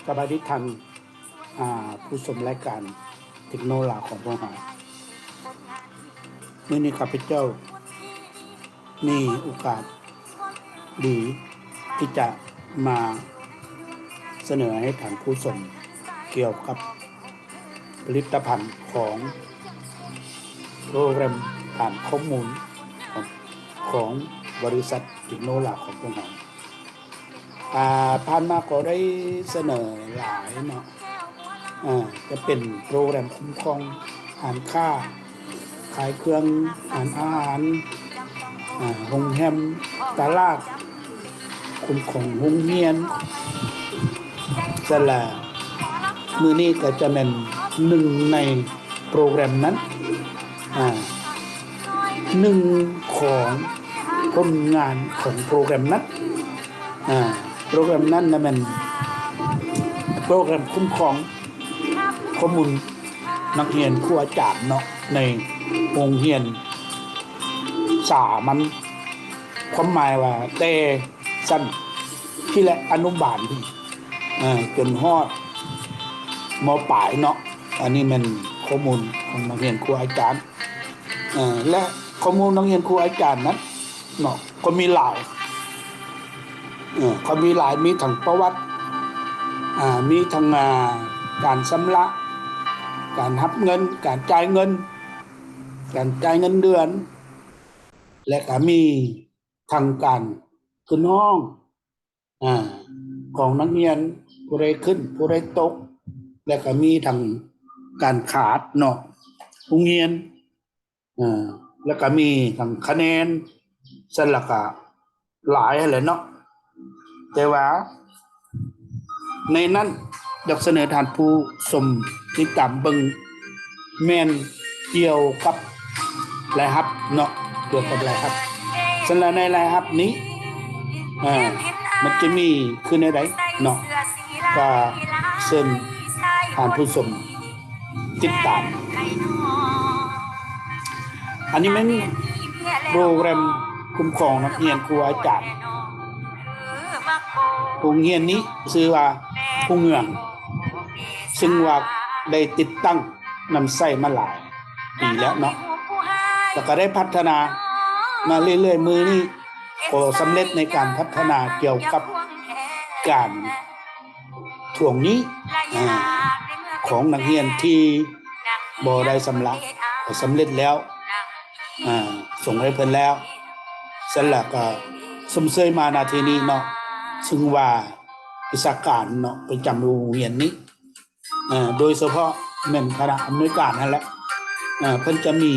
ສະບາຍດີທ່ານ ອ່າ ຜູ້ຊົມລາຍການເທັກໂນລາຂອງພວກເຮົາ. ມື້ນີ້ຂ້າພະເຈົ້າມີໂອກາດດີທີ່ຈະມາສະເໜີໃຫ້ທ່ານຜູ້ຊົມກ່ຽວກັບຜະລິດຕະພັນຂອງໂປຣແກຣມຖານຂໍ້ມູນຂອງ ຂອງບໍລິສັດເທັກໂນລາຂອງພວກເຮົາ. ອ່າ ຜ່ານມາກໍໄດ້ສະເໜີຫຼາຍເນາະ ອ່າ ຈະເປັນໂປຣແກຣມຄຸ້ມຄອງຮ້ານຄ້າ ຂາຍເຄື່ອງ ຮ້ານອາຫານ ອ່າ ໂຮງແຮມ ຕະຫຼາດ ຄຸ້ມຄອງໂຮງຮຽນ ຊັ້ນລະ ມື້ນີ້ກໍຈະແມ່ນໜຶ່ງໃນໂປຣແກຣມນັ້ນ ອ່າ ໜຶ່ງຂອງຜົນງານຂອງໂປຣແກຣມນັ້ນ ອ່າ ໂປຣແກຣມນັ້ນນະແມ່ນໂປຣແກຣມຄຸ້ມຄອງຂໍ້ມູນນັກຮຽນ ຄູອາຈານເນາະ ໃນໂຮງຮຽນສາມັນ ຄວາມໝາຍວ່າແຕ່ຊັ້ນພີ້ແຫຼະ ອະນຸບານພີ້ ເອີ ຈົນຮອດ ມ.ປາຍເນາະ. ອັນນີ້ແມ່ນຂໍ້ມູນຂອງນັກຮຽນ ຄູອາຈານ ເອີ ແລະ ຂໍ້ມູນນັກຮຽນ ຄູອາຈານນັ້ນເນາະ ກໍມີຫຼາຍ ເອີ ກໍມີຫຼາຍ ມີທັງປະຫວັດ ອ່າ ມີທັງ ອ່າ ການຊຳລະ ການຮັບເງິນ ການຈ່າຍເງິນ ການຈ່າຍເງິນເດືອນ ແລະ ກໍມີທັງການຂຶ້ນຫ້ອງ ອ່າ ຂອງນັກຮຽນ ຜູ້ໃດຂຶ້ນ ຜູ້ໃດຕົກ ແລະ ກໍມີທັງການຂາດເນາະ ໂຮງຮຽນ ເອີ ແລ້ວກໍມີທັງຄະແນນ ຊັ້ນລະກະຫຼາຍຫັ້ນແຫຼະເນາະ. ແຕ່ວ່າໃນນັ້ນຢາກສະເໜີທ່ານຜູ້ຊົມຕິດຕາມເບິ່ງ ແມ່ນກ່ຽວກັບລາຍຮັບເນາະ ກ່ຽວກັບລາຍຮັບ. ຊັ້ນລະໃນລາຍຮັບນີ້ ເອີ ມັນຈະມີຄືແນວໃດເນາະ ກໍເຊີນທ່ານຜູ້ຊົມ ຕິດຕາມ. ອັນນີ້ແມ່ນໂປຣແກຣມຄຸ້ມຄອງນັກຮຽນ ຄູອາຈານ. ໂຮງຮຽນນີ້ຊື່ວ່າພູເງືອງ ຊຶ່ງວ່າໄດ້ຕິດຕັ້ງນຳໃຊ້ມາຫຼາຍປີແລ້ວເນາະ ແລ້ວກໍໄດ້ພັດທະນາມາເລື້ອຍໆ. ມື້ນີ້ກໍສຳເລັດໃນການພັດທະນາກ່ຽວກັບການ ຊ່ວງນີ້ ອາ ຂອງນັກຮຽນທີ່ບໍ່ໄດ້ຊຳລະ ກໍສຳເລັດແລ້ວ ອາ ສົ່ງໃຫ້ເພິ່ນແລ້ວ. ຊັ້ນລະກໍຊົມເຊີຍມານາທີນີ້ເນາະ ຊຶ່ງວ່າວິຊາການເນາະ ປະຈຳໂຮງຮຽນນີ້ ອາ ໂດຍສະເພາະແມ່ນຄະນະອຳນວຍການຫັ້ນແຫຼະ ອາ ເພິ່ນຈະມີ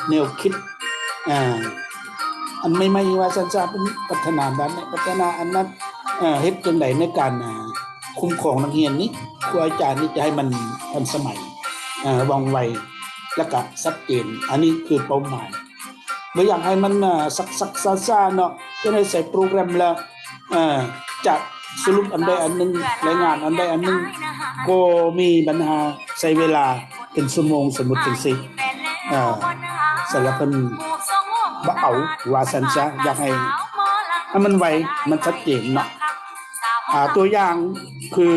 ແນວຄິດ ອາ ອັນໃໝ່ໆ ວ່າຊັ້ນຊະ ເພິ່ນພັດທະນາດ້ານນັ້ນ ພັດທະນາອັນນັ້ນ ເຮັດຈັ່ງໃດໃນການ ອາ ຄຸ້ມຄອງນັກຮຽນນີ້ ຄູອາຈານນີ້ຈະໃຫ້ມັນທັນສະໄໝ ອາ ວ່ອງໄວ ແລະກະຊັດເຈນ. ອັນນີ້ຄືເປົ້າໝາຍ ບໍ່ຢາກໃຫ້ມັນ ອາ ຊັກໆຊ້າໆເນາະ ຈະໄດ້ໃສ່ໂປຣແກຣມແລ້ວ ເອີ ຈະສະຫຼຸບອັນໃດອັນໜຶ່ງ ລາຍງານອັນໃດອັນໜຶ່ງ ກໍມີບັນຫາ ໃຊ້ເວລາເປັນຊົ່ວໂມງ ສົມມຸດຈັ່ງຊີ້ ເອີ ສຳລັບເພິ່ນບໍ່ເອົາ ວ່າຊັ້ນຊະ ຢາກໃຫ້ ໃຫ້ມັນໄວ ມັນຊັດເຈນເນາະ. ອາ ຕົວຢ່າງຄື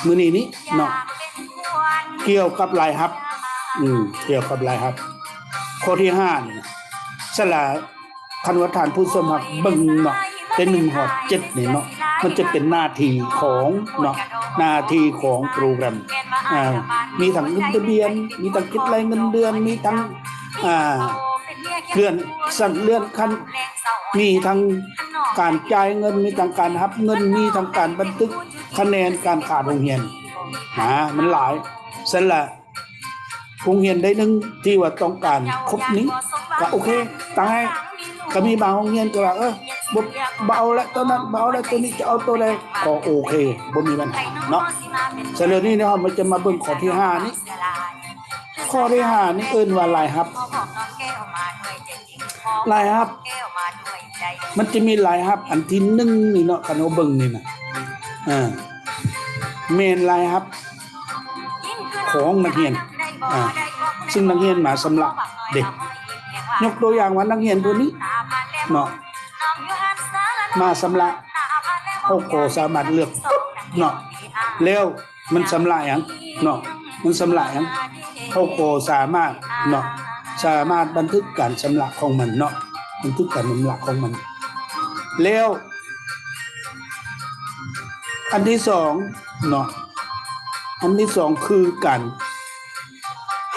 ມື້ນີ້ນີ້ເນາະ ກ່ຽວກັບລາຍຮັບ ອືມ ກ່ຽວກັບລາຍຮັບ ຂໍ້ທີຫ້ານີ້ ສະລະ ຄັນວ່າທ່ານຜູ້ຊົມຮັບເບິ່ງເນາະ ແຕ່ໜຶ່ງຮອດເຈັດນີ້ເນາະ ມັນຈະເປັນໜ້າທີ່ຂອງເນາະ ໜ້າທີ່ຂອງໂປຣແກຣມ ອ່າ ມີທັງຂຶ້ນທະບຽນ ມີທັງຄິດໄລ່ເງິນເດືອນ ມີທັງ ອ່າ ເລື່ອນຊັ້ນເລື່ອນຂັ້ນ ມີທັງການຈ່າຍເງິນ ມີທັງການຮັບເງິນ ມີທັງການບັນທຶກຄະແນນການຂາດໂຮງຮຽນ ນະ ມັນຫຼາຍ. ຊັ້ນລະ ໂຮງຮຽນໃດໜຶ່ງທີ່ວ່າຕ້ອງການຄົບນີ້ ກໍໂອເຄ ຕັ້ງໃຫ້. ກໍມີບາງໂຮງຮຽນກໍວ່າ ເອີ ບໍ່ ບໍ່ເອົາແລ້ວໂຕນັ້ນ ບໍ່ເອົາແລ້ວໂຕນີ້ ຈະເອົາໂຕໃດ ກໍໂອເຄ ບໍ່ມີບັນຫາເນາະ. ສະເລີນີ້ເນາະ ເຮົາຈະມາເບິ່ງຂໍ້ທີຫ້ານີ້ ຂໍ້ທີຫ້ານີ້ເອີ້ນວ່າລາຍຮັບ. ລາຍຮັບ ມັນຈະມີລາຍຮັບອັນທີໜຶ່ງນີ້ເນາະ ຄັນເຮົາເບິ່ງນີ້ນະ ອ່າ ແມ່ນລາຍຮັບຂອງນັກຮຽນ ອ່າ ຊຶ່ງນັກຮຽນມາຊຳລະເດ້. ຍົກຕົວຢ່າງວ່ານັກຮຽນຜູ້ນີ້ເນາະ ມາຊຳລະ ເຮົາກໍສາມາດເລືອກເນາະ ແລ້ວມັນຊຳລະຫຍັງເນາະ ມັນຊຳລະຫຍັງ ເຮົາກໍສາມາດເນາະ ສາມາດບັນທຶກການຊຳລະຂອງມັນເນາະ ບັນທຶກການຊຳລະຂອງມັນ. ແລ້ວອັນທີສອງເນາະ ອັນທີສອງຄືການ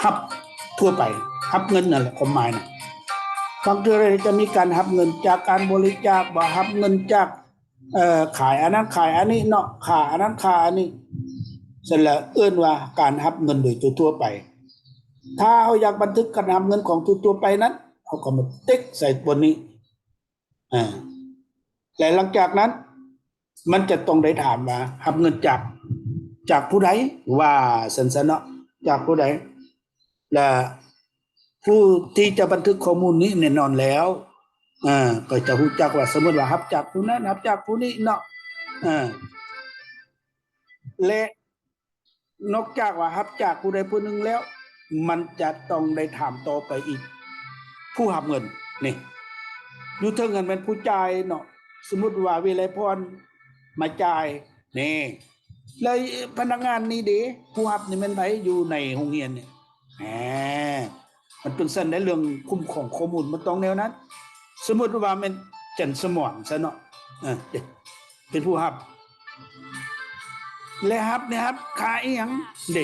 ຮັບທົ່ວໄປ ຮັບເງິນນັ້ນແຫຼະ ຄວາມໝາຍນະ. ບາງເທື່ອຈະມີການຮັບເງິນຈາກການບໍລິຈາກ ບໍ່ ຮັບເງິນຈາກ ເອີ ຂາຍອັນນັ້ນຂາຍອັນນີ້ເນາະ ຄ່າອັນນັ້ນຄ່າອັນນີ້ ຊັ້ນລະເອີ້ນວ່າການຮັບເງິນໂດຍທົ່ວໆໄປ. ຖ້າເຮົາຢາກບັນທຶກການຮັບເງິນຂອງທົ່ວໆໄປນັ້ນ ເຮົາກໍມາຕິກໃສ່ບ່ອນນີ້ ອາ ແລະ ຫຼັງຈາກນັ້ນ ມັນຈະຕ້ອງໄດ້ຖາມວ່າຮັບເງິນຈາກ ຈາກຜູ້ໃດ ວ່າຊັ້ນຊະເນາະ ຈາກຜູ້ໃດ ແລະ ຜູ້ທີ່ຈະບັນທຶກຂໍ້ມູນນີ້ແນ່ນອນແລ້ວ ເອີ ກໍຈະຮູ້ຈັກວ່າ ສົມມຸດວ່າຮັບຈາກຜູ້ນັ້ນ ຮັບຈາກຜູ້ນີ້ເນາະ ເອີ ແລະ ນອກຈາກວ່າຮັບຈາກຜູ້ໃດຜູ້ໜຶ່ງແລ້ວ ມັນຈະຕ້ອງໄດ້ຖາມຕໍ່ໄປອີກ ຜູ້ຮັບເງິນນີ້ ຢູ່ເທິງຫັ້ນແມ່ນຜູ້ຈ່າຍເນາະ ສົມມຸດວ່າວິໄລພອນມາຈ່າຍນີ້ ແລ້ວພະນັກງານນີ້ເດ ຜູ້ຮັບນີ້ແມ່ນໃຜ ຢູ່ໃນໂຮງຮຽນນີ້ ແໝ ມັນເປັນຊັ້ນໃດ ເລື່ອງຄຸ້ມຄອງຂໍ້ມູນມັນຕ້ອງແນວນັ້ນ. ສົມມຸດວ່າແມ່ນຈັນສະໝອນຊະເນາະ ເອີ ເປັນຜູ້ຮັບ ແລະ ຮັບນີ້ຮັບຄ່າອີ່ຫຍັງເດ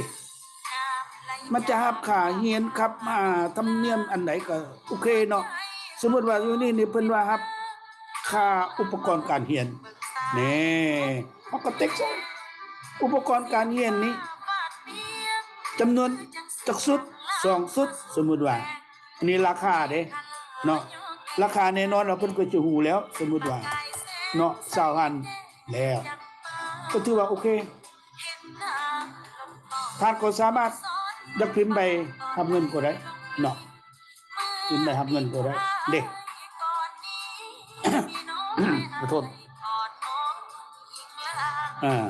ມັນຈະຮັບຄ່າຮຽນ ຮັບ ອາ ທຳນຽມອັນໃດກໍໂອເຄເນາະ. ສົມມຸດວ່າຢູ່ນີ້ນີ້ເພິ່ນວ່າຮັບຄ່າອຸປະກອນການຮຽນ ແນ່ ເຮົາກໍຕິກໃສ່ ອຸປະກອນການຮຽນນີ້ ຈຳນວນຈັກຊຸດ ສອງຊຸດ ສົມມຸດວ່າ ອັນນີ້ລາຄາເດ້ເນາະ ລາຄາແນ່ນອນວ່າເພິ່ນກໍຈະຮູ້ແລ້ວ ສົມມຸດວ່າເນາະ ຊາວພັນ ແລ້ວ ກໍຖືວ່າໂອເຄ ທ່ານກໍສາມາດຢາກພິມໃບຮັບເງິນກໍໄດ້ເນາະ ພິມໃບຮັບເງິນກໍໄດ້ເດ້ ຂໍໂທດ ອ່າ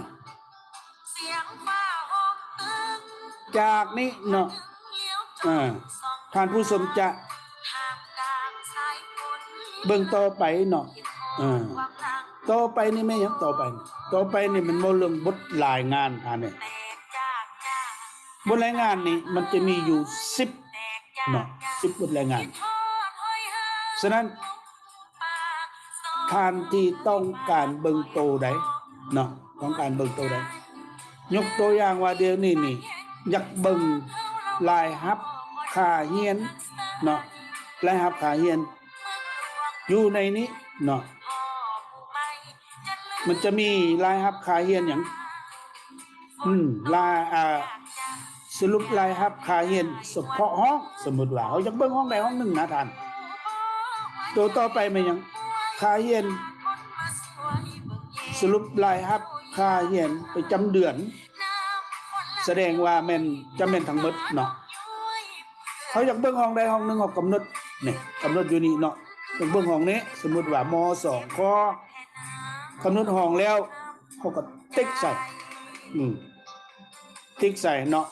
ຈາກນີ້ເນາະ ເອີ ທ່ານຜູ້ຊົມຈະເບິ່ງຕໍ່ໄປເນາະ ເອີ ຕໍ່ໄປນີ້ແມ່ນຫຍັງ? ຕໍ່ໄປ ຕໍ່ໄປນີ້ມັນເວົ້າເລື່ອງບົດລາຍງານ ທ່ານເອີຍ ບົດລາຍງານນີ້ມັນຈະມີຢູ່ສິບເນາະ ສິບບົດລາຍງານ. ສະນັ້ນ ທ່ານທີ່ຕ້ອງການເບິ່ງໂຕໃດເນາະ ຕ້ອງການເບິ່ງໂຕໃດ ຍົກຕົວຢ່າງວ່າດຽວນີ້ນີ້ ຢາກເບິ່ງລາຍຮັບຄ່າຮຽນເນາະ ລາຍຮັບຄ່າຮຽນ ຢູ່ໃນນີ້ເນາະ ມັນຈະມີລາຍຮັບຄ່າຮຽນຫຍັງ ອືມ ລາຍ ອ່າ ສະຫຼຸບລາຍຮັບຄ່າຮຽນສະເພາະຫ້ອງ ສົມມຸດວ່າເຮົາຢາກເບິ່ງຫ້ອງໃດຫ້ອງໜຶ່ງນະທ່ານ ໂຕຕໍ່ໄປແມ່ນຫຍັງ? ຄ່າຮຽນ ສະຫຼຸບລາຍຮັບຄ່າຮຽນປະຈຳເດືອນ ສະແດງວ່າແມ່ນ ຈະແມ່ນທັງໝົດເນາະ ເຮົາຢາກເບິ່ງຫ້ອງໃດຫ້ອງໜຶ່ງ ເຮົາກຳນົດນີ້ ກຳນົດຢູ່ນີ້ເນາະ ຢາກເບິ່ງຫ້ອງນີ້ ສົມມຸດວ່າ ມ ສອງ ຄ ກຳນົດຫ້ອງແລ້ວ ເຮົາກໍຕິກໃສ່ ອືມ ຕິກໃສ່ເນາະ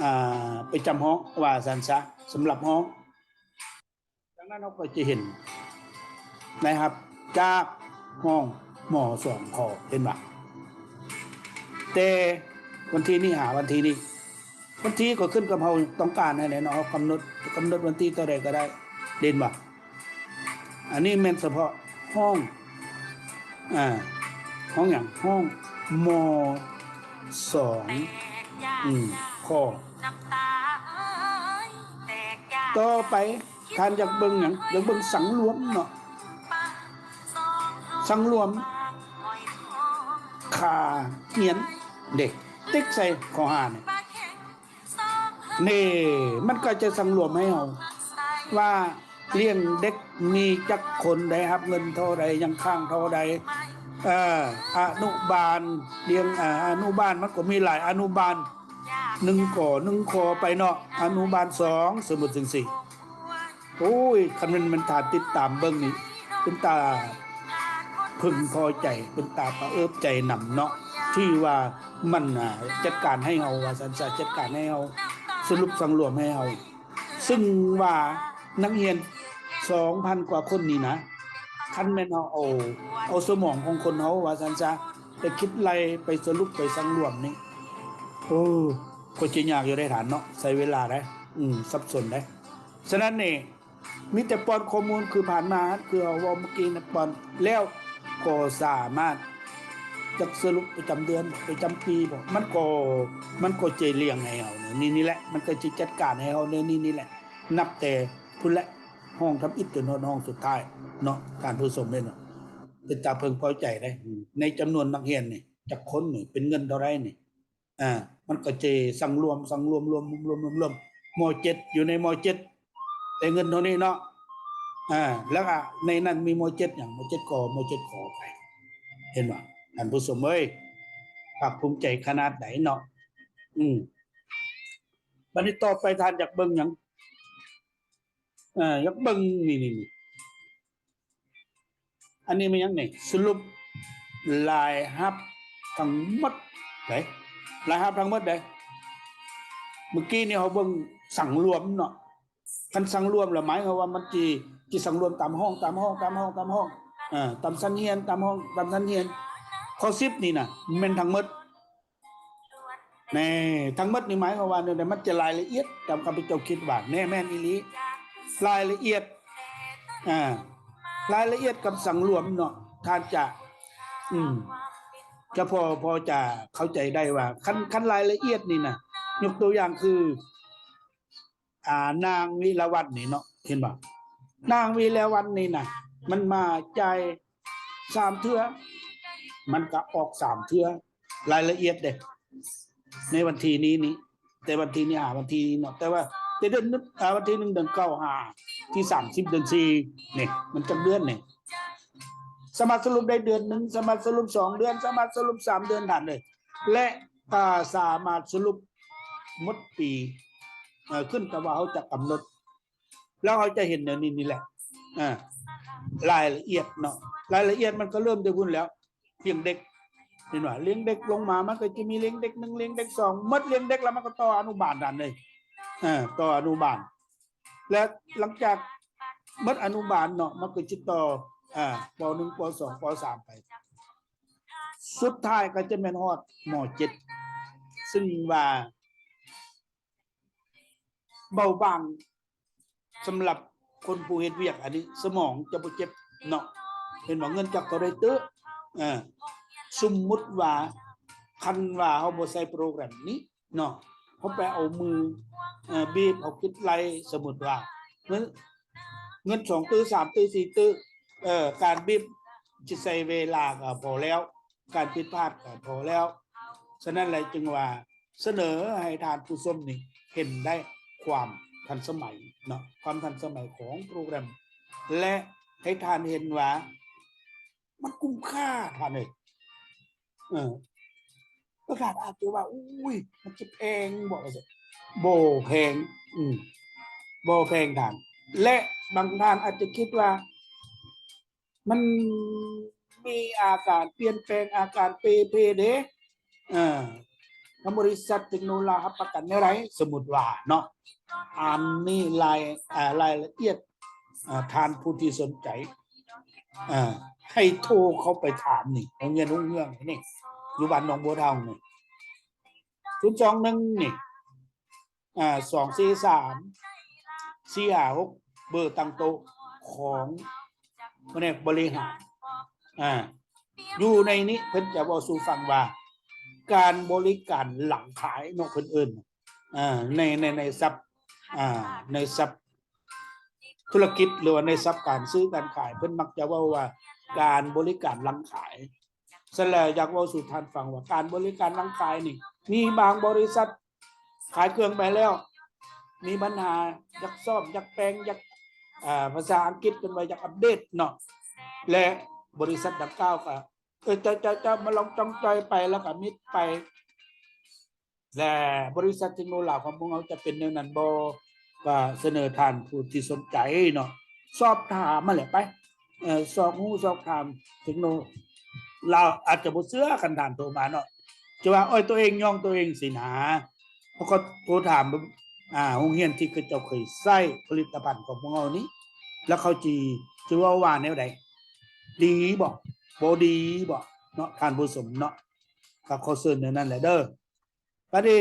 ອ່າ ປະຈຳຫ້ອງ ວ່າຊັ້ນຊະ ສຳລັບຫ້ອງ. ຈາກນັ້ນເຮົາກໍຈະເຫັນລາຍຮັບຈາກຫ້ອງ ມ ສອງ ຄ ເຫັນບໍ່? ແຕ່ວັນທີນີ້ຫາວັນທີນີ້ ວັນທີກໍຂຶ້ນກັບເຮົາຕ້ອງການຫັ້ນແຫຼະເນາະ ເຮົາກຳນົດ ກຳນົດວັນທີເທົ່າໃດກໍໄດ້ ເຫັນບໍ່? ອັນນີ້ແມ່ນສະເພາະຫ້ອງ ອ່າ ຫ້ອງຫຍັງ? ຫ້ອງ ມ ສອງ ອືມ ຄ. ຕໍ່ໄປທ່ານຢາກເບິ່ງຫຍັງ? ຢາກເບິ່ງສັງລວມເນາະ ສັງລວມຄ່າຮຽນເດ້ ຕິກໃສ່ຂໍ້ຫ້ານີ້ ນີ້ ມັນກໍຈະສັງລວມໃຫ້ເຮົາວ່າ ລ້ຽງເດັກມີຈັກຄົນ ໄດ້ຮັບເງິນເທົ່າໃດ ຍັງຄ້າງເທົ່າໃດ ເອີ ອະນຸບານ ລ້ຽງ ອະ ອະນຸບານ ມັນກໍມີຫຼາຍອະນຸບານ ໜຶ່ງ ກ ໜຶ່ງ ຄ ໄປເນາະ ອະນຸບານສອງ ສົມມຸດຈັ່ງຊີ້. ໂອ້ຍ ຄັນແມ່ນ ແມ່ນຖ້າຕິດຕາມເບິ່ງນີ້ ເປັນຕາເພິ່ງພໍໃຈ ເປັນຕາປະເອີບໃຈນຳເນາະ ທີ່ວ່າມັນ ອ່າ ຈັດການໃຫ້ເຮົາ ວ່າຊັ້ນຊະ ຈັດການໃຫ້ເຮົາ ສະຫຼຸບສັງລວມໃຫ້ເຮົາ ຊຶ່ງວ່ານັກຮຽນສອງພັນກວ່າຄົນນີ້ນະ ຄັນແມ່ນເຮົາເອົາ ເອົາສະໝອງຂອງຄົນເຮົາ ວ່າຊັ້ນຊະ ໄປຄິດໄລ່ ໄປສະຫຼຸບ ໄປສັງລວມນີ້ ໂອ້ ກໍຈະຍາກຢູ່ເດ້ທ່ານເນາະ, ໃຊ້ເວລາເດ້ ອືມ ສັບສົນເດ້. ສະນັ້ນນີ້ ມີແຕ່ປ້ອນຂໍ້ມູນຄືຜ່ານມາ ຄືເຮົາເວົ້າເມື່ອກີ້ນະ ປ້ອນແລ້ວກໍສາມາດຈັກສະຫຼຸບປະຈຳເດືອນ ປະຈຳປີບໍ ມັນກໍ ມັນກໍຈະລຽງໃຫ້ເຮົານີ້ ນີ້ແຫຼະ ມັນກໍຊິຈັດການໃຫ້ເຮົາແນວນີ້ນີ້ແຫຼະ ນັບແຕ່ພຸ້ນແຫຼະ ຫ້ອງທຳອິດຈົນຮອດຫ້ອງສຸດທ້າຍເນາະ ທ່ານຜູ້ຊົມເອີຍເນາະ. ເປັນຕາເພິ່ງພໍໃຈເດ້ ໃນຈຳນວນນັກຮຽນນີ້ ຈັກຄົນນີ້ ເປັນເງິນເທົ່າໃດນີ້ ອ່າ ມັນກໍຈະສັງລວມ ສັງລວມ ລວມ ລວມ ລວມ ລວມ ມໍເຈັດ ຢູ່ໃນມໍເຈັດ ໄດ້ເງິນເທົ່ານີ້ເນາະ ອ່າ ແລ້ວກໍໃນນັ້ນມີມໍເຈັດຫຍັງ ມໍເຈັດ ກ ມໍເຈັດ ຂ ໄປ ເຫັນບໍ່ ທ່ານຜູ້ຊົມເອີຍ ພາກພູມໃຈຂະໜາດໃດເນາະ. ອືມ ບັດນີ້ຕໍ່ໄປທ່ານຢາກເບິ່ງຫຍັງ? ເອີ ຢາກເບິ່ງ ນີ້ ນີ້ ນີ້ ອັນນີ້ແມ່ນຫຍັງນີ້? ສະຫຼຸບລາຍຮັບທັງໝົດເດ້ ລາຍຮັບທັງໝົດເດ້. ເມື່ອກີ້ນີ້ເຮົາເບິ່ງສັງລວມເນາະ, ຄັນສັງລວມລະໝາຍຄວາມວ່າມັນຊິ ຊິສັງລວມຕາມຫ້ອງ ຕາມຫ້ອງ ຕາມຫ້ອງ ຕາມຫ້ອງ ເອີ ຕາມຊັ້ນຮຽນ ຕາມຫ້ອງ ຕາມຊັ້ນຮຽນ. ຂໍ້ສິບນີ້ນະ ແມ່ນທັງໝົດ. ແນ່ ທັງໝົດນີ້ໝາຍຄວາມວ່າແນວໃດ? ມັນຈະລາຍລະອຽດ ຕາມຂ້າພະເຈົ້າຄິດວ່າ ແນ່ ແມ່ນອີ່ຫຼີ ລາຍລະອຽດ ອ່າ ລາຍລະອຽດກັບສັງລວມເນາະ ທ່ານຈະ ອືມ ຈະພໍ ພໍຈະເຂົ້າໃຈໄດ້ວ່າ ຄັນ ຄັນລາຍລະອຽດນີ້ນະ ຍົກຕົວຢ່າງຄື ອ່າ ນາງວິລາວັນນີ້ເນາະ ເຫັນບໍ່? ນາງວິລາວັນນີ້ນະ ມັນມາຈ່າຍສາມເທື່ອ ມັນກະອອກສາມເທື່ອ ລາຍລະອຽດເດ້ ໃນວັນທີນີ້ນີ້ ແຕ່ວັນທີນີ້ຫາວັນທີນີ້ເນາະ ແຕ່ວ່າແຕ່ເດືອນ ອ່າ ວັນທີໜຶ່ງເດືອນເກົ້າ ຫາທີສາມສິບເດືອນສີ່ນີ້ ມັນຈັກເດືອນນີ້? ສາມາດສະຫຼຸບໄດ້ເດືອນໜຶ່ງ ສາມາດສະຫຼຸບສອງເດືອນ ສາມາດສະຫຼຸບສາມເດືອນ ທ່ານເອີຍ ແລະ ອ່າ ສາມາດສະຫຼຸບໝົດປີ ເອີ ຂຶ້ນກັບວ່າເຮົາຈະກຳນົດ ແລ້ວເຮົາຈະເຫັນແນວນີ້ນີ້ແຫຼະ ອ່າ ລາຍລະອຽດເນາະ ລາຍລະອຽດມັນກໍເລີ່ມແຕ່ພຸ້ນແລ້ວ ລ້ຽງເດັກ ເຫັນວ່າລ້ຽງເດັກລົງມາ ມັນກໍຈະມີລ້ຽງເດັກໜຶ່ງ ລ້ຽງເດັກສອງ ໝົດລ້ຽງເດັກແລ້ວມັນກໍຕໍ່ອະນຸບານນັ້ນເລີຍ ອ່າ ຕໍ່ອະນຸບານ ແລະ ຫຼັງຈາກໝົດອະນຸບານເນາະ ມັນກໍຈະຕໍ່ ອ່າ ປໍໜຶ່ງ ປໍສອງ ປໍສາມ ໄປ ສຸດທ້າຍກໍຈະແມ່ນຮອດ ມໍເຈັດ ຊຶ່ງວ່າ ເບົາບາງ ສຳລັບຄົນຜູ້ເຮັດວຽກ ອັນນີ້ສະໝອງຈະບໍ່ເຈັບເນາະ ເຫັນບໍ່? ເງິນຈັກເທົ່າໃດເຕີ ເອີ ສົມມຸດວ່າ ຄັນວ່າເຮົາບໍ່ໃຊ້ໂປຣແກຣມນີ້ເນາະ ເຮົາໄປເອົາມື ເອີ ບີບ ເຮົາຄິດໄລ່ ສົມມຸດວ່າ ເງິນ ເງິນສອງຕື້ ສາມຕື້ ສີ່ຕື້ ເອີ ການບີບ ຊິໃຊ້ເວລາກໍພໍແລ້ວ ການຜິດພາດກໍພໍແລ້ວ. ສະນັ້ນແຫຼະຈຶ່ງວ່າສະເໜີໃຫ້ທ່ານຜູ້ຊົມນີ້ເຫັນໄດ້ຄວາມທັນສະໄໝເນາະ ຄວາມທັນສະໄໝຂອງໂປຣແກຣມ ແລະ ໃຫ້ທ່ານເຫັນວ່າມັນຄຸ້ມຄ່າທ່ານເອີຍ. ເອີ ບາງທ່ານອາດຈະວ່າ ໂອ້ຍ ມັນຈະແພງບໍ? ວ່າຊັ້ນ ບໍ່ແພງ ອືມ ບໍ່ແພງທ່ານ ແລະ ບາງທ່ານອາດຈະຄິດວ່າ ມັນມີອາການປ່ຽນແປງ ອາການເປ່ເພເດ້ ເອີ ທາງບໍລິສັດເຕັກໂນລາວຮັບປະກັນແນວໃດ? ສົມມຸດວ່າເນາະ ອັນນີ້ລາຍ ເອີ ລາຍລະອຽດ ເອີ ທ່ານຜູ້ທີ່ສົນໃຈ ເອີ ໃຫ້ໂທເຂົ້າໄປຖາມນີ້ ໂຮງຮຽນຮຸ່ງເຮືອງນີ້ ຢູ່ບ້ານໜອງບົວທອງນີ້ ສູນສອງໜຶ່ງນີ້ ອ່າ ສອງສີ່ສາມ ສີ່ຫ້າຫົກ ເບີຕັ້ງໂຕະຂອງພະແນກບໍລິຫານ. ອ່າ ຢູ່ໃນນີ້ເພິ່ນຈະເວົ້າສູ່ຟັງວ່າ ການບໍລິການຫຼັງຂາຍເນາະ ເພິ່ນເອີ້ນ ອ່າ ໃນ ໃນ ໃນສັບ ອ່າ ໃນສັບທຸລະກິດ ຫຼືວ່າໃນສັບການຊື້ການຂາຍ ເພິ່ນມັກຈະເວົ້າວ່າ ການບໍລິການຫຼັງຂາຍ. ສະນັ້ນແຫຼະ ຢາກເວົ້າສູ່ທ່ານຟັງວ່າ ການບໍລິການຫຼັງຂາຍນີ້ ມີບາງບໍລິສັດຂາຍເຄື່ອງໄປແລ້ວ ມີບັນຫາ ຢາກສ້ອມ ຢາກແປງ ຢາກ ເອີ ພາສາອັງກິດເພິ່ນວ່າຢາກອັບເດດເນາະ ແລະ ບໍລິສັດດັ່ງກ່າວກໍ ເອີ ເຈົ້າ ເຈົ້າ ເຈົ້າມາລອງຈ້ອງຈ່ອຍໄປ ແລ້ວກໍມິດໄປ. ແລະ ບໍລິສັດເຕັກໂນລາວຂອງພວກເຮົາຈະເປັນແນວນັ້ນບໍ່? ກໍສະເໜີທ່ານຜູ້ທີ່ສົນໃຈເນາະ ສອບຖາມມາແຫຼະໄປ ເອີ ຊອກຮູ້ຊອກຖາມເຕັກໂນລາວ ອາດຈະບໍ່ເຊື່ອຄັນທ່ານໂທມາເນາະ ຈະວ່າ ໂອ້ຍ ໂຕເອງຍ້ອງໂຕເອງຊີ້ນະ. ເຮົາກໍໂທຖາມເບິ່ງ ອ່າ ໂຮງຮຽນທີ່ເຂົາເຈົ້າເຄີຍໃຊ້ຜະລິດຕະພັນຂອງພວກເຮົານີ້ ແລ້ວເຂົາຊິ ຊິເວົ້າວ່າແນວໃດ? ດີບໍ່? ບໍ່ດີບໍ່? ເນາະ ທ່ານຜູ້ຊົມເນາະ. ກໍຂໍເຊີນແນວນັ້ນແຫຼະເດີ. ບັດນີ້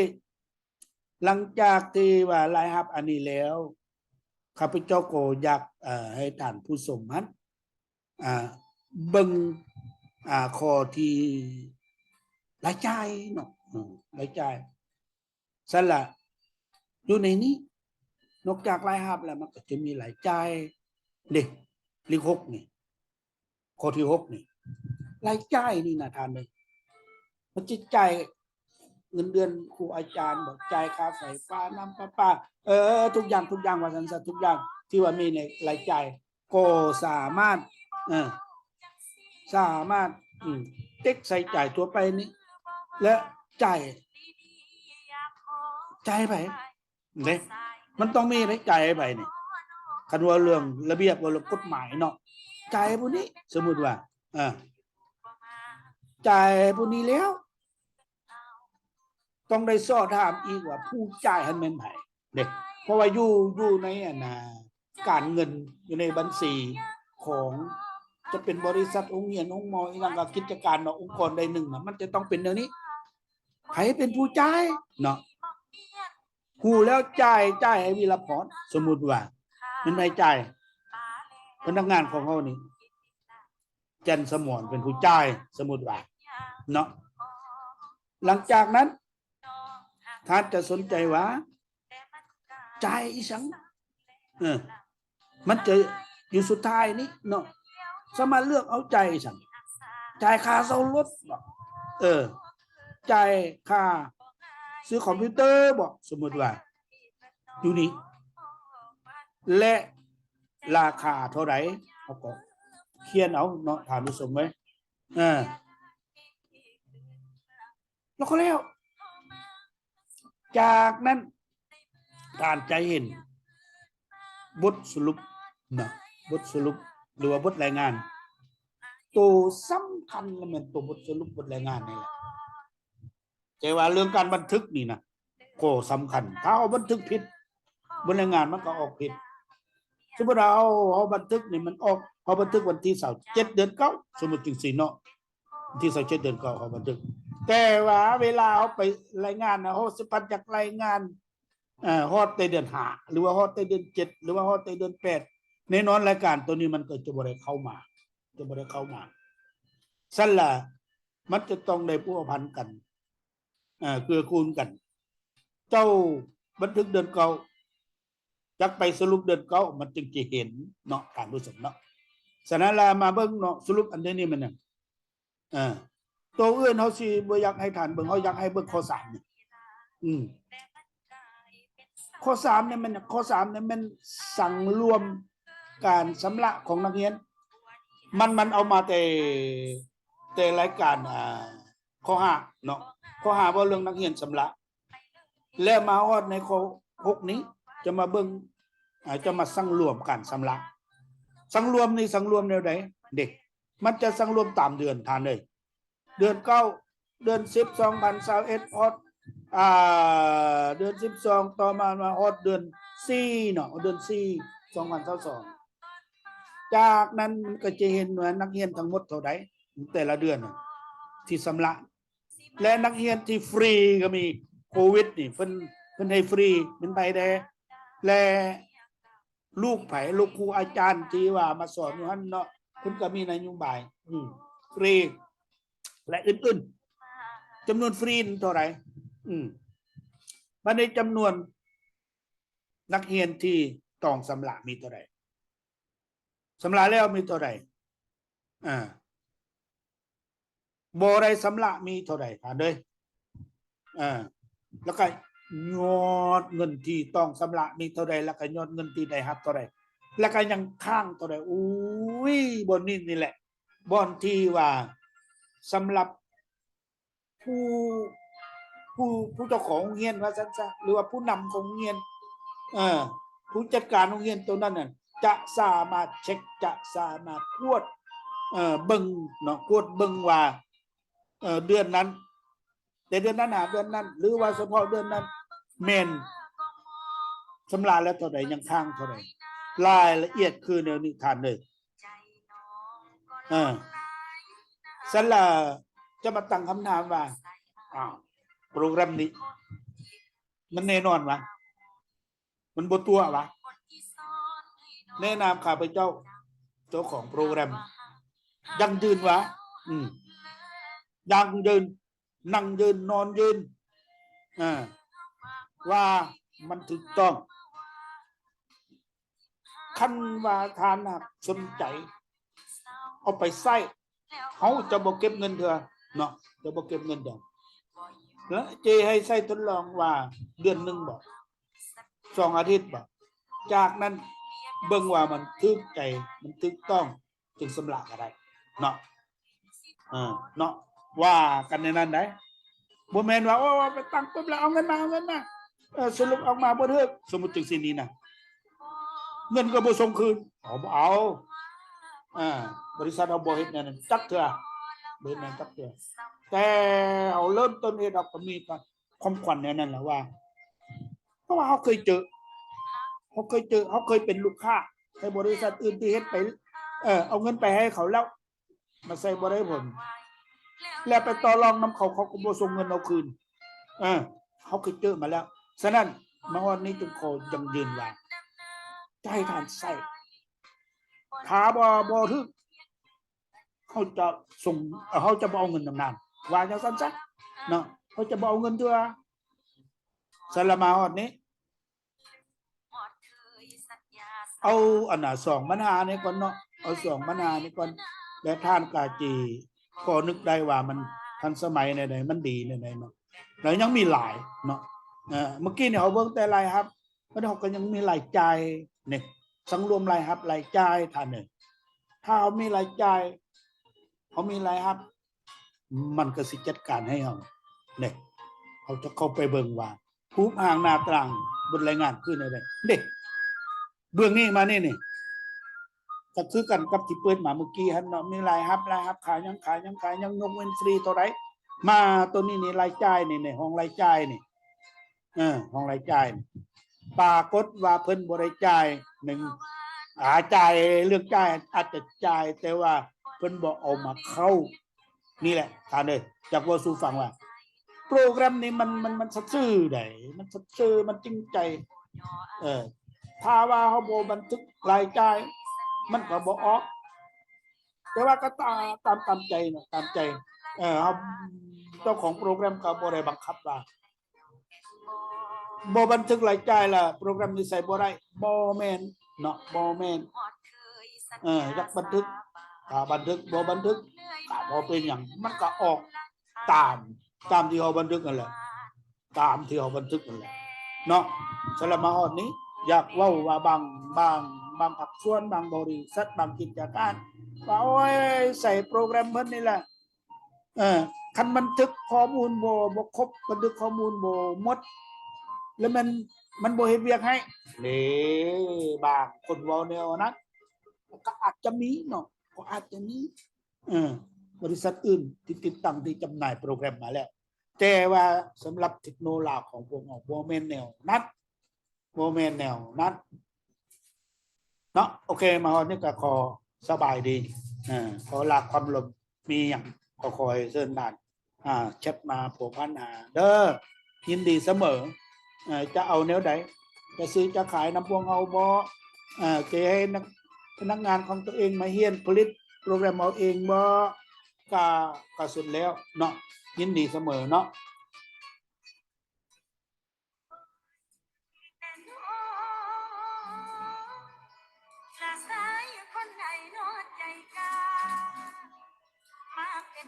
ຫຼັງຈາກທີ່ວ່າລາຍຮັບອັນນີ້ແລ້ວ ຂ້າພະເຈົ້າກໍຢາກ ເອີ ໃຫ້ທ່ານຜູ້ຊົມຫັ້ນ ອ່າ ເບິ່ງ ອ່າ ຂໍ້ທີ່ລາຍຈ່າຍເນາະ ເອີ ລາຍຈ່າຍ. ຊັ້ນລະ ຢູ່ໃນນີ້ ນອກຈາກລາຍຮັບແລ້ວ ມັນກໍຈະມີລາຍຈ່າຍເດ້ ເລກຫົກນີ້ ຂໍ້ທີຫົກນີ້ ລາຍຈ່າຍນີ້ນະທ່ານເອີຍ ມັນຈະຈ່າຍເງິນເດືອນຄູອາຈານບໍ ຈ່າຍຄ່າໄຟຟ້າ ນ້ຳປະປາ ເອີ ທຸກຢ່າງ ທຸກຢ່າງວ່າຊັ້ນຊະ ທຸກຢ່າງທີ່ວ່າມີໃນລາຍຈ່າຍ ກໍສາມາດ ເອີ ສາມາດ ອືມ ເຕັກໃສ່ຈ່າຍທົ່ວໄປນີ້ ແລະ ຈ່າຍ ຈ່າຍໃຜເດ້ ມັນຕ້ອງມີໃຜຈ່າຍໃຜນີ້. ຄັນເວົ້າເລື່ອງລະບຽບ ເວົ້າເລື່ອງກົດໝາຍເນາະ ຈ່າຍຜູ້ນີ້ ສົມມຸດວ່າ ເອີ ຈ່າຍຜູ້ນີ້ແລ້ວ ຕ້ອງໄດ້ຊອກຖາມອີກວ່າຜູ້ຈ່າຍຫັ້ນແມ່ນໃຜເດ້ ເພາະວ່າຢູ່ ຢູ່ໃນອັນນ່າ ການເງິນ ຢູ່ໃນບັນຊີຂອງ ຈະເປັນບໍລິສັດ ໂຮງຮຽນ ໂຮງໝໍ ອີ່ຫຍັງກໍກິດຈະການເນາະ ອົງກອນໃດໜຶ່ງນະ ມັນຈະຕ້ອງເປັນແນວນີ້ ໃຜເປັນຜູ້ຈ່າຍເນາະ. ຮູ້ແລ້ວຈ່າຍ ຈ່າຍໃຫ້ວິລະພອນ ສົມມຸດວ່າ ແມ່ນໃຜຈ່າຍ? ພະນັກງານຂອງເຮົານີ້ ຈັນສະໝອນເປັນຜູ້ຈ່າຍ ສົມມຸດວ່າເນາະ. ຫຼັງຈາກນັ້ນ ທ່ານຈະສົນໃຈວ່າ ຈ່າຍອີ່ຫຍັງ ເອີ ມັນຈະຢູ່ສຸດທ້າຍນີ້ເນາະ ສາມາດເລືອກເອົາຈ່າຍອີ່ຫຍັງ ຈ່າຍຄ່າເຊົ່າລົດບໍ ເອີ ຈ່າຍຄ່າຊື້ຄອມພິວເຕີບໍ ສົມມຸດວ່າ ຢູ່ນີ້ ແລະ ລາຄາເທົ່າໃດ ເຮົາກໍຂຽນເອົາເນາະ ທ່ານຜູ້ຊົມເອີຍ ເອີ ແລ້ວກໍແລ້ວ. ຈາກນັ້ນທ່ານຈະເຫັນບົດສະຫຼຸບນະ ບົດສະຫຼຸບ ຫຼືວ່າບົດລາຍງານ ໂຕສຳຄັນລະແມ່ນໂຕບົດສະຫຼຸບ ບົດລາຍງານນີ້ແຫຼະ. ແຕ່ວ່າເລື່ອງການບັນທຶກນີ້ນະ ກໍສຳຄັນ ຖ້າເຮົາບັນທຶກຜິດ ບົດລາຍງານມັນກໍອອກຜິດ. ສົມມຸດວ່າເຮົາ ເຮົາບັນທຶກນີ້ມັນອອກ ເຮົາບັນທຶກວັນທີຊາວເຈັດ ເດືອນເກົ້າ ສົມມຸດຈັ່ງຊີ້ເນາະ ວັນທີຊາວເຈັດ ເດືອນເກົ້າ ເຮົາບັນທຶກ ແຕ່ວ່າເວລາເຮົາໄປລາຍງານນະ ເຮົາຊິພັດຢາກລາຍງານ ເອີ ຮອດແຕ່ເດືອນຫ້າ ຫຼືວ່າຮອດແຕ່ເດືອນເຈັດ ຫຼືວ່າຮອດແຕ່ເດືອນແປດ ແນ່ນອນລາຍການໂຕນີ້ມັນກໍຈະບໍ່ໄດ້ເຂົ້າມາ ຈະບໍ່ໄດ້ເຂົ້າມາ. ຊັ້ນລະ ມັນຈະຕ້ອງໄດ້ພົວພັນກັນ ເອີ ເກື້ອກູນກັນ ເຈົ້າບັນທຶກເດືອນເກົ້າ ຈັກໄປສະຫຼຸບເດືອນເກົ້າ ມັນຈຶ່ງຈະເຫັນເນາະ ທ່ານຜູ້ຊົມເນາະ. ສະນັ້ນລະ ມາເບິ່ງເນາະ ສະຫຼຸບອັນໃດນີ້ແມ່ນຫຍັງ ເອີ ໂຕອື່ນເຮົາຊິບໍ່ຢາກໃຫ້ທ່ານເບິ່ງ ເຮົາຢາກໃຫ້ເບິ່ງຂໍ້ສາມນີ້ ອືມ ຂໍ້ສາມນີ້ແມ່ນ ຂໍ້ສາມນີ້ແມ່ນສັງລວມການຊຳລະຂອງນັກຮຽນ ມັນ ມັນເອົາມາແຕ່ ແຕ່ລາຍການ ອ່າ ຂໍ້ຫ້າເນາະ ຂໍ້ຫ້າເວົ້າເລື່ອງນັກຮຽນຊຳລະ ແລ້ວມາຮອດໃນຂໍ້ຫົກນີ້ ຈະມາເບິ່ງ ອ່າ ຈະມາສັງລວມການຊຳລະ ສັງລວມນີ້ສັງລວມແນວໃດເດ ມັນຈະສັງລວມຕາມເດືອນທ່ານເອີຍ ເດືອນເກົ້າ ເດືອນສິບ ສອງພັນຊາວເອັດ ຮອດ ອ່າ ເດືອນສິບສອງ ຕໍ່ມາ ມາຮອດເດືອນສີ່ເນາະ ເດືອນສີ່ ສອງພັນຊາວສອງ ຈາກນັ້ນມັນກໍຈະເຫັນວ່ານັກຮຽນທັງໝົດເທົ່າໃດ ແຕ່ລະເດືອນທີ່ຊຳລະ ແລະ ນັກຮຽນທີ່ຟຣີກໍມີ ໂຄວິດນີ້ ເພິ່ນ ເພິ່ນໃຫ້ຟຣີ ແມ່ນໃຜແດ່ ແລະ ລູກໃຜ ລູກຄູອາຈານທີ່ວ່າມາສອນຢູ່ຫັ້ນເນາະ ເພິ່ນກໍມີນະໂຍບາຍ ອືມ ຟຣີ ແລະ ອື່ນໆ ຈຳນວນຟຣີນັ້ນເທົ່າໃດ ອືມ ບັດນີ້ຈຳນວນນັກຮຽນທີ່ຕ້ອງຊຳລະມີເທົ່າໃດ ຊຳລະແລ້ວມີເທົ່າໃດ ອ່າ ບໍ່ໄດ້ຊຳລະມີເທົ່າໃດທ່ານເອີຍ ເອີ ແລ້ວກໍຍອດເງິນທີ່ຕ້ອງຊຳລະມີເທົ່າໃດ ແລ້ວກໍຍອດເງິນທີ່ໄດ້ຮັບເທົ່າໃດ ແລ້ວກໍຍັງຄ້າງເທົ່າໃດ ໂອ້ຍ ບ່ອນນີ້ນີ້ແຫຼະ ບ່ອນທີ່ວ່າສຳລັບ ຜູ້ ຜູ້ ຜູ້ເຈົ້າຂອງໂຮງຮຽນວ່າຊັ້ນຊະ ຫຼືວ່າຜູ້ນຳຂອງໂຮງຮຽນ ເອີ ຜູ້ຈັດການໂຮງຮຽນໂຕນັ້ນນະ ຈະສາມາດເຊັກ ຈະສາມາດກວດ ເອີ ເບິ່ງເນາະ ກວດເບິ່ງວ່າ ເອີ ເດືອນນັ້ນ ແຕ່ເດືອນນັ້ນຫາເດືອນນັ້ນ ຫຼືວ່າສະເພາະເດືອນນັ້ນ ແມ່ນຊຳລະແລ້ວເທົ່າໃດ ຍັງຄ້າງເທົ່າໃດ ລາຍລະອຽດຄືແນວນີ້ທ່ານເອີຍ. ເອີ ຊັ້ນລະ ຈະມາຕັ້ງຄຳຖາມວ່າ ອ້າວ ໂປຣແກຣມນີ້ ມັນແນ່ນອນຫວາ? ມັນບໍ່ຕົວະຫວາ? ໃນນາມຂ້າພະເຈົ້າ ເຈົ້າຂອງໂປຣແກຣມ ຢັ້ງຢືນວ່າ ອືມ ຢັ້ງຢືນ ນັ່ງຢືນ ນອນຢືນ ເອີ ວ່າມັນຖືກຕ້ອງ. ຄັນວ່າທ່ານຫາກສົນໃຈເອົາໄປໃຊ້ ເຮົາຈະບໍ່ເກັບເງິນເທື່ອເນາະ ຈະບໍ່ເກັບເງິນເທື່ອ ແລະ ເຈໃຫ້ໃຊ້ທົດລອງວ່າເດືອນໜຶ່ງບໍ ສອງອາທິດບໍ ຈາກນັ້ນເບິ່ງວ່າມັນຖືກໃຈ ມັນຖືກຕ້ອງ ຈຶ່ງຊຳລະກໍໄດ້ເນາະ ເອີ ເນາະ ວ່າກັນໃນນັ້ນໄດ໋. ບໍ່ແມ່ນວ່າ ໂອ້ ໄປຕັ້ງປຶບແລ້ວ ເອົາເງິນມາ ເອົາເງິນມາ ເອີ ສະຫຼຸບອອກມາບໍ່ຖືກ ສົມມຸດຈັ່ງຊີ້ນີ້ນະ ເງິນກໍບໍ່ສົ່ງຄືນ ເຮົາບໍ່ເອົາ ເອີ ບໍລິສັດເຮົາບໍ່ເຮັດແນວນັ້ນຈັກເທື່ອ ບໍ່ເຮັດແນວນັ້ນຈັກເທື່ອ ແຕ່ເຮົາເລີ່ມຕົ້ນເຮັດ ເຮົາກໍມີຄວາມຂວັນແນວນັ້ນແຫຼະວ່າ ເພາະວ່າເຮົາເຄີຍເຈີ ເຮົາເຄີຍເຈີ ເຮົາເຄີຍເປັນລູກຄ້າໃນບໍລິສັດອື່ນທີ່ເຮັດໄປ ເອີ ເອົາເງິນໄປໃຫ້ເຂົາແລ້ວ ມາໃຊ້ບໍ່ໄດ້ຜົນ ແລ້ວໄປຕໍ່ລອງນຳເຂົາ ເຂົາກໍບໍ່ສົ່ງເງິນເຮົາຄືນ ເອີ ເຮົາເຄີຍເຈີມາແລ້ວ. ສະນັ້ນ ມາຮອດນີ້ຈຶ່ງຂໍຢັ້ງຢືນວ່າ ຈະໃຫ້ທ່ານໃຊ້ ຖ້າບໍ່ ບໍ່ຖືກ ເຮົາຈະສົ່ງ ເຮົາຈະບໍ່ເອົາເງິນນຳທ່ານ ວ່າຈັ່ງຊັ້ນຊະເນາະ ເຮົາຈະບໍ່ເອົາເງິນເທື່ອ. ສະນັ້ນລະມາຮອດນີ້ ເອົາອັນນ່າ ສອງບັນຫານີ້ກ່ອນເນາະ ເອົາສອງບັນຫານີ້ກ່ອນ ແລ້ວທ່ານກະຊິພໍນຶກໄດ້ວ່າມັນທັນສະໄໝແນວໃດ ມັນດີແນວໃດເນາະ ແລ້ວຍັງມີຫຼາຍເນາະ. ເອີ ເມື່ອກີ້ນີ້ເຮົາເບິ່ງແຕ່ລາຍຮັບ ບັດນີ້ເຮົາກໍຍັງມີລາຍຈ່າຍນີ້ ສັງລວມລາຍຮັບລາຍຈ່າຍທ່ານເອີຍ. ຖ້າເຮົາມີລາຍຈ່າຍ ເຮົາມີລາຍຮັບ ມັນກໍຊິຈັດການໃຫ້ເຮົາເດ້. ເຮົາຈະເຂົ້າໄປເບິ່ງວ່າຮູບຮ່າງໜ້າຕາລາງບົດລາຍງານຄືແນວໃດເດ້. ເບື້ອງນີ້ມານີ້ນີ້ ກໍຄືກັນກັບທີ່ເປີດມາເມື່ອກີ້ຫັ້ນເນາະ ມີລາຍຮັບ ລາຍຮັບ ຂາຍຫຍັງ ຂາຍຫຍັງ ຂາຍຫຍັງ ຍົກເວັ້ນຟຣີເທົ່າໃດ. ມາໂຕນີ້ນີ້ ລາຍຈ່າຍນີ້ ໃນຫ້ອງລາຍຈ່າຍນີ້ ເອີ ຂອງລາຍຈ່າຍ ປາກົດວ່າເພິ່ນບໍ່ໄດ້ຈ່າຍ ໜຶ່ງ ອາ ຈ່າຍ ເລື່ອງຈ່າຍອາດຈະຈ່າຍ ແຕ່ວ່າເພິ່ນບໍ່ເອົາມາເຂົ້າ. ນີ້ແຫຼະທ່ານເອີຍ ຢາກເວົ້າສູ່ຟັງວ່າ ໂປຣແກຣມນີ້ມັນ ມັນ ມັນສັດຊື່ໃດ໋ ມັນສັດຊື່ ມັນຈິງໃຈ. ເອີ ຖ້າວ່າເຮົາບໍ່ບັນທຶກລາຍຈ່າຍ ມັນກໍບໍ່ອອກ. ແຕ່ວ່າກໍຕາມ ຕາມ ຕາມໃຈເນາະ ຕາມໃຈ ເອີ ເຮົາ ເຈົ້າຂອງໂປຣແກຣມກໍບໍ່ໄດ້ບັງຄັບວ່າ ບໍ່ບັນທຶກລາຍຈ່າຍລະໂປຣແກຣມນີ້ໃຊ້ບໍ່ໄດ້ ບໍ່ແມ່ນເນາະ ບໍ່ແມ່ນ. ເອີ ຢາກບັນທຶກກໍບັນທຶກ ບໍ່ບັນທຶກກໍບໍ່ເປັນຫຍັງ ມັນກໍອອກຕາມ ຕາມທີ່ເຮົາບັນທຶກນັ້ນແຫຼະ ຕາມທີ່ເຮົາບັນທຶກນັ້ນແຫຼະເນາະ. ສຳລັບມາຮອດນີ້ ຢາກເວົ້າວ່າບາງ ບາງ ບາງພາກສ່ວນ ບາງບໍລິສັດ ບາງກິດຈະການວ່າ ໂອ້ຍ ໃຊ້ໂປຣແກຣມເພິ່ນນີ້ແຫຼະ ເອີ ຄັນບັນທຶກຂໍ້ມູນບໍ່ ບໍ່ຄົບ ບັນທຶກຂໍ້ມູນບໍ່ໝົດ ແລ້ວມັນ ມັນບໍ່ເຮັດວຽກໃຫ້ເດ້. ບາງຄົນເວົ້າແນວນັ້ນ ກໍອາດຈະມີເນາະ ກໍອາດຈະມີ ເອີ ບໍລິສັດອື່ນທີ່ຕິດຕັ້ງ ທີ່ຈຳໜ່າຍໂປຣແກຣມມາແລ້ວ ແຕ່ວ່າສຳລັບເທັກໂນລາວຂອງພວກເຮົາບໍ່ແມ່ນແນວນັ້ນ ບໍ່ແມ່ນແນວນັ້ນເນາະ. ໂອເຄ ມາຮອດນີ້ກໍຂໍສະບາຍດີ ເອີ ຂໍລາຄວາມລົມ ມີຫຍັງກໍຂໍໃຫ້ເຊີນທ່ານ ອ່າ ແຊັດມາພົວພັນຫາເດີ ຍິນດີສະເໝີ. ເອີ ຈະເອົາແນວໃດ ຈະຊື້ຈະຂາຍນຳພວກເຮົາບໍ ເອີ ຈະໃຫ້ນັກ ພະນັກງານຂອງຕົວເອງມາຮຽນຜະລິດໂປຣແກຣມເອົາເອງບໍ ກະ ກະສຸດແລ້ວເນາະ ຍິນດີສະເໝີເນາະ. ລະຊາຍຄົນໃດເນາະໃຈກ້າ ມາເປັນ